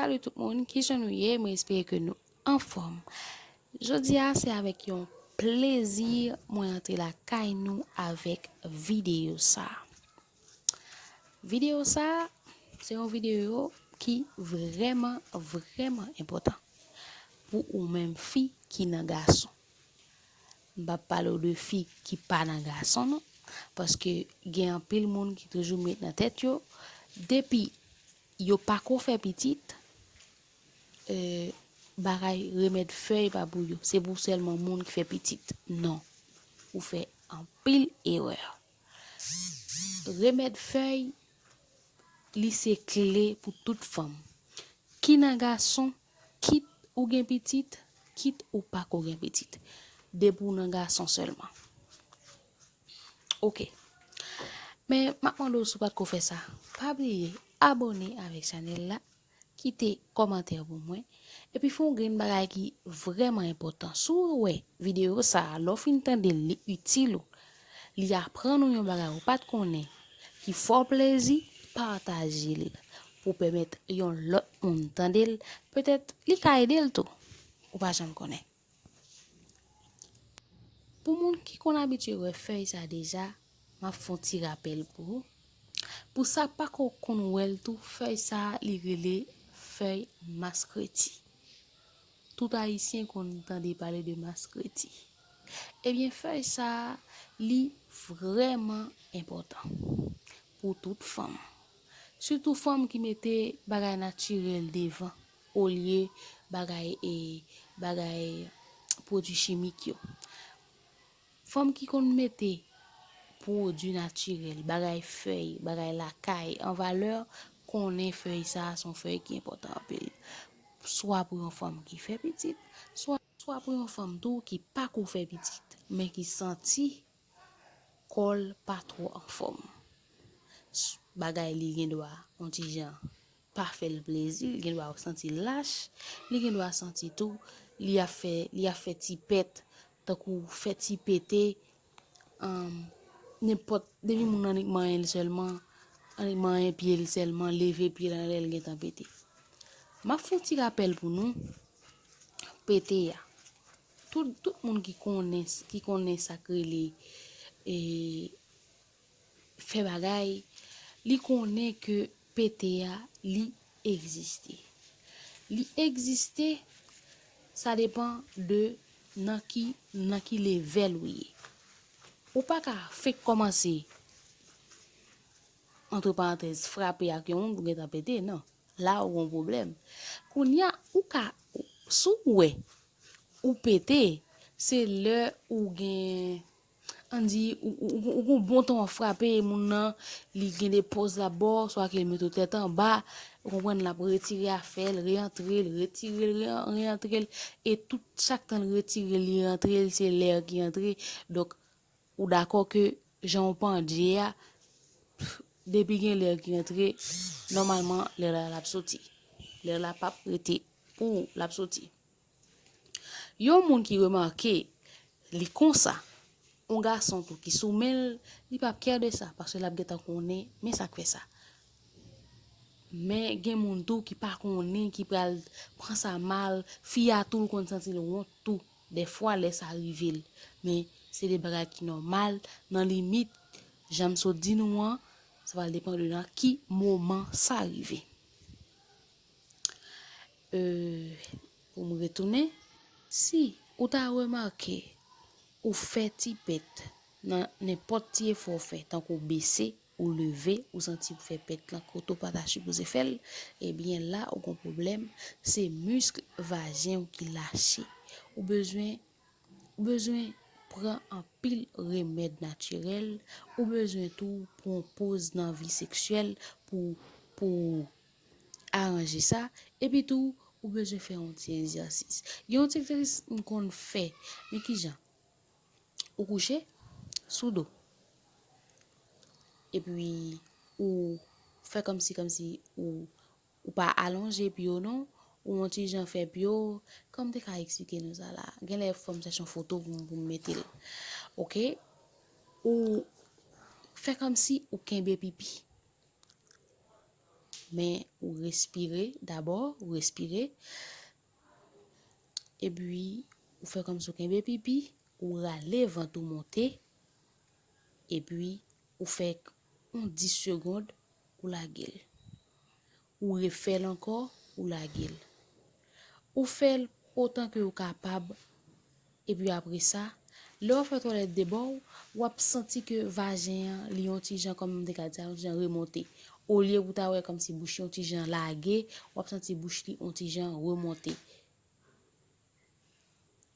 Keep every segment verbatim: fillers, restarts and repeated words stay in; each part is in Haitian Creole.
Salut tout moun, kijan nou ye? Mwen espere ke nou anfòm. Jodi a, se avèk yon plezi mwen antre lakay nou avèk videyo sa. Videyo sa, se yon videyo ki vrèman, vrèman enpòtan pou ou menm fi ki nan gason. M p ap pale w de fi ki pa nan gason, non. Paske gen anpil moun ki toujou met nan tèt yo, depi yo pa ko fè pitit, eh, bagay remèd fèy pa pou yo. Se pou sèlman moun ki fè pitit. Non. Ou fè anpil erè. Remèd fèy, li se kle pou tout fanm. Ki nan gason, kit ou gen pitit, kit ou pa ko gen pitit. Depi w nan gason sèlman. Ok. Men, m ap mande w si w pa t ko fè sa, pa bliye abòne avèk chanèl la, kite kòmantè pou mwen, epi fè yon grenn bagay ki vrèman enpòtan. Si w wè videyo sa a, lè w fin tande l, li itil ou, li aprann ou yon bagay ou pa t konnen, ki fè w plezi, pataje l pou pèmèt yon lòt moun tande l. Petèt, li ka ede l tou. Ou pa janm konnen. Pou moun ki konn abitye wè fèy sa deja, m ap fè yon ti rapèl pou ou. Pou sa k pa ko konn wè l tou, fèy sa li rele fèy maskreti. Tout Ayisyen konn tande pale de maskreti. Ebyen, fèy sa li vrèman enpòtan pou tout fanm. Sitou fanm ki mete bagay natirèl devan olye bagay, e, bagay pwodui chimik yo. Fanm ki konn mete pwodui natirèl, bagay fèy, bagay lakay an valè, konnen fèy sa a se yon fèy ki enpòtan anpil. Swa pou yon fanm ki fè pitit, swa, swa pou yon fanm tou ki pa ko fè pitit, men ki santi kò l pa twò anfòm. S-, bagay li gen dwa yon ti jan pa fè l plezi, li gen dwa santi l lach, li gen dwa santi tou li ap fè, li ap fè ti pèt, tankou fè ti pete, um, nenpòt, depi moun nan annik manyen l sèlman, annik manyen pye l sèlman, leve pye l anlè l gentan pete. M ap fè yon ti rapèl pou nou, pete a. Tout, tout moun ki konnen, ki konnen sa k rele, e, fè bagay, li konnen ke pete a, li egziste. Li egziste, sa depan de nan ki, nan ki levèl ou ye. Ou pa ka fenk kòmanse, antre parantèz, frape ak yon moun pou gentan pete, non. La ou gon pwoblèm. Kounye a, ou ka, si w wè ou pete, se lè ou gen, ann di, ou, ou, ou, ou gon bon tan w ap frape, moun nan, li gen de pòz l ap ba w, swa ke l mete w tèt anba, ou konprann, l ap retire afè l, reyantre l, retire l, reyan-, reyantre l, e tout, chak tan l retire l, li rantre l, se lè ki antre. Donk, ou dakò ke jan w pandye a, depi gen lè ki antre, nòmalman, lè la l ap soti. Lè la p ap rete pou ou, l ap soti. Yon moun ki remake li konsa, yon gason tou ki sou men l, li p ap kè de sa, paske l ap gentan konnen, men sa k fè sa. Men gen moun tou ki pa konnen, ki pral pran sa mal, fi a tou l konn santi l wont tou, dèfwa lè sa rive l. Men se de bagay ki nòmal, nan limit, jan m sot di nou an, sa pral depann de nan ki moman sa rive. Euh, pou m retounen, si ou ta remake ou fè ti pèt nan nenpòt ti efò w fè, tankou bese, ou leve, ou santi ou fè pèt lan kote w pa ta sipoze fè l, ebyen la ou gon pwoblèm, se misk vajen w ki lache. Ou bezwen, ou bezwen pran anpil remèd natirèl, ou bezwen tou pran pòz nan vi seksyèl pou, pou aranje sa, epi tou, ou bezwen fè yon ti egzèsis. Gen yon ti egzèsis m konn fè, men kijan? Ou kouche sou do. Epi, ou fè kòmsi, kòmsi ou, ou pa alonje pye w non, ou yon ti jan fè pye w, kòman m te ka eksplike nou sa la? Genlè fò m chèche yon foto pou m, pou m mete l. Oke? Ou fè kòmsi ou kenbe pipi. Men ou respire dabò, ou respire. Epi ou fè kòmsi w kenbe pipi, ou rale vant ou monte, epi ou fè yon dis segonn, ou lage l. Ou refè l ankò, ou lage l. Ou fè l otan ke ou kapab, epi apre sa, lè w fè twalèt de bò, w ap santi ke vajen an, li yon ti jan, kòm m te ka di, yon ti jan remonte. Olye pou w ta wè kòmsi bouch li yon ti jan lage, w ap santi bouch li yon ti jan remonte.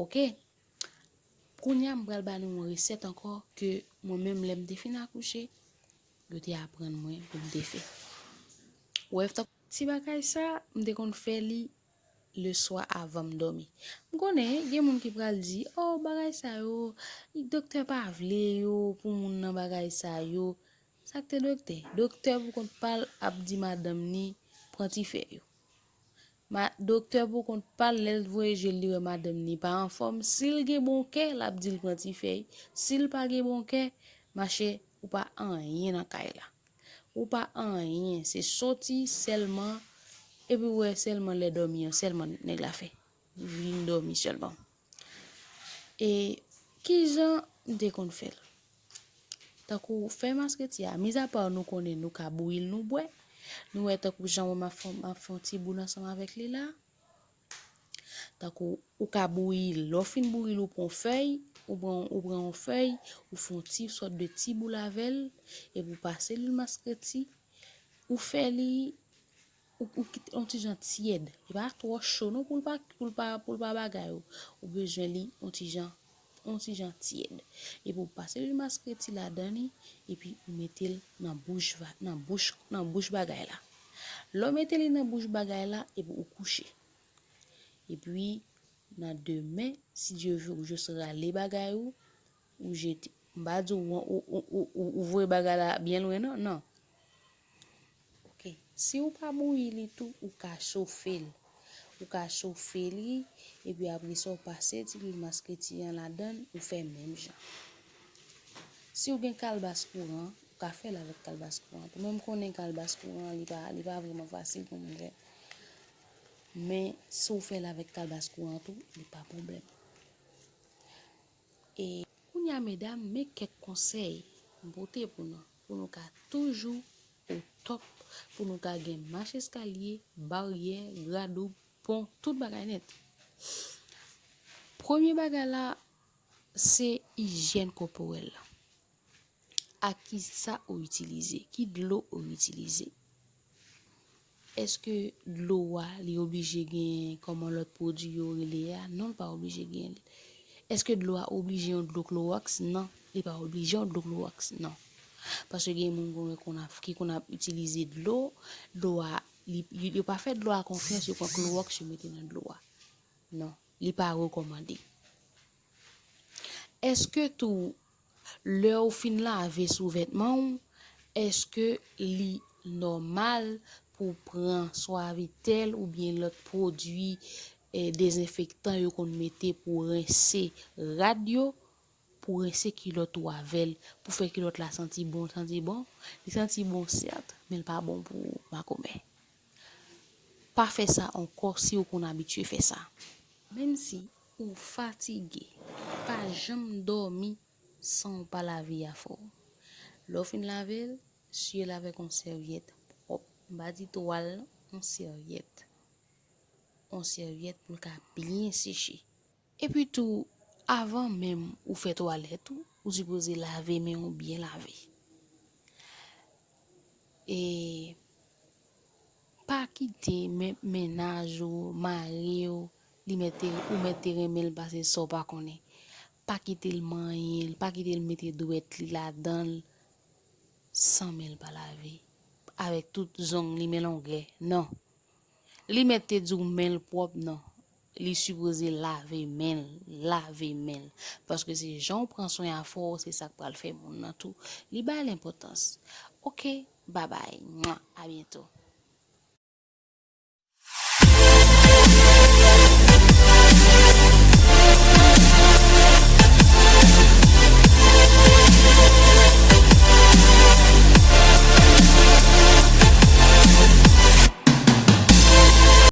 Oke? Kounye a, m pral ba nou yon resèt ankò ke mwen menm, lè m te fin akouche, yo te aprann mwen pou m te fè. Ou wè, ti bagay sa, m te konn fè li le swa avan m dòmi. M konnen, gen moun ki pral di, "Oh, bagay sa yo, doktè pa vle yo pou moun nan bagay sa yo." Sa k te doktè? Doktè pou kont pa l ap di madanm ni, "Pran ti fèy ou." Ma, doktè pou kont pa l, lè l voye je l, li wè madanm ni pa anfòm. Si l gen bon kè, l ap di l pran ti fèy. Si l pa gen bon kè, machè, ou pa anyen nan kay la. Ou pa anyen, se soti sèlman, epi w wè sèlman lè dòmi an, sèlman nèg la fè. Vin dòmi sèlman. E kijan m te konn fè l? Tankou fè maskreti a, mizapa nou konnen nou ka bouyi l, nou bwè. Nou wè tankou jan mwen m ap fè, m ap fè yon ti boul ansanm avèk li la. Tankou ou ka bouyi l, lè w fin bouyi l, ou pran yon fèy, ou pran, ou pran yon fèy, ou fè yon ti sòt de ti boul avè l, epi ou pase lwil maskreti, ou fè li, ou, ou kite yon ti jan tyèd. Li pa twò cho non pou l pa, pou l pa, pou l pa bagay ou. Ou bezwen li yon ti jan, yon ti jan tyèd. Epi ou pase lwil maskreti ladan li, epi ou mete l nan bouch va-, nan bouch, nan bouch bagay la. Lè w mete li nan bouch bagay la, epi ou kouche. Epi nan demen, si Dye vle, ou jis rale bagay ou, ou jete. M pa di w, ou, ou, ou, ou, ou voye bagay la byen lwen, non, non. Oke. Si ou pa bouyi li tou, ou ka chofe l. Ou ka chofe li, epi apre sa, ou pase ti lwil maskreti an ladan l, ou fè menm jan. Si ou gen kalbas kouran, ou ka fè l avèk kalbas kouran tou. Men m konnen kalbas kouran, li pa, li pa vrèman fasil pou moun fè. Men si w fè l avèk kalbas kouran tou, li pa pwoblèm. E kounye a, medam, men kèk konsèy m pote pou nou, pou nou ka toujou o top, pou nou ka gen mach eskalye, baryè, gradoub, pon, tout bagay nèt. Premye bagay la, se ijyèn kòporèl la. Ak ki sa ou itilize? Ki dlo ou itilize? Èske dlo a, li oblije gen kòman lòt pwodui yo rele a? Non, li pa oblije gen. Èske dlo a oblije yon dlo klowòks? Non, li pa oblije yon dlo klowòks, non. Paske gen moun konn, konn ap, ki konn ap itilize dlo, dlo a, li, yo, yo pa fè dlo a konfyans, yo pran klowòks, yo mete nan dlo a. Non, li pa rekòmande. Èske tou, lè ou fin lave souvètman w, èske li nòmal pou w pran Suavitel oubyen lòt pwodui, eh, dezenfektan yo konn mete pou rense rad yo, pou rense kilòt ou avè l, pou fè kilòt la santi bon, santi bon? Li santi bon, sèt, men l pa bon pou makomè. Pa fè sa ankò si ou konn abitye fè sa. Menm si ou fatige, pa janm dòmi san w pa lave afè w. Lè w fin lave l, siye l avèk yon sèvyèt pwòp. M pa di twal, yon sèvyèt. Yon sèvyèt pou l ka byen seche. Epi tou, avan menm ou fè twalèt ou, ou sipoze lave men w byen lave. E pa kite men-, mennaj ou, mari w, li mèt te, ou mèt te renmen l pase sa w pa konnen. Pa kite l manyen l, pa kite l mete dwèt li ladan l san men l pa lave. Avèk tout zong li, men longè. Non. Li mèt te di w men l pwòp, non. Li sipoze lave men l, lave men l. Paske se jan w pran swen afè w, se sa k pral fè moun nan tou. Li bay l enpòtans. Oke, babay. Mwa, a byento.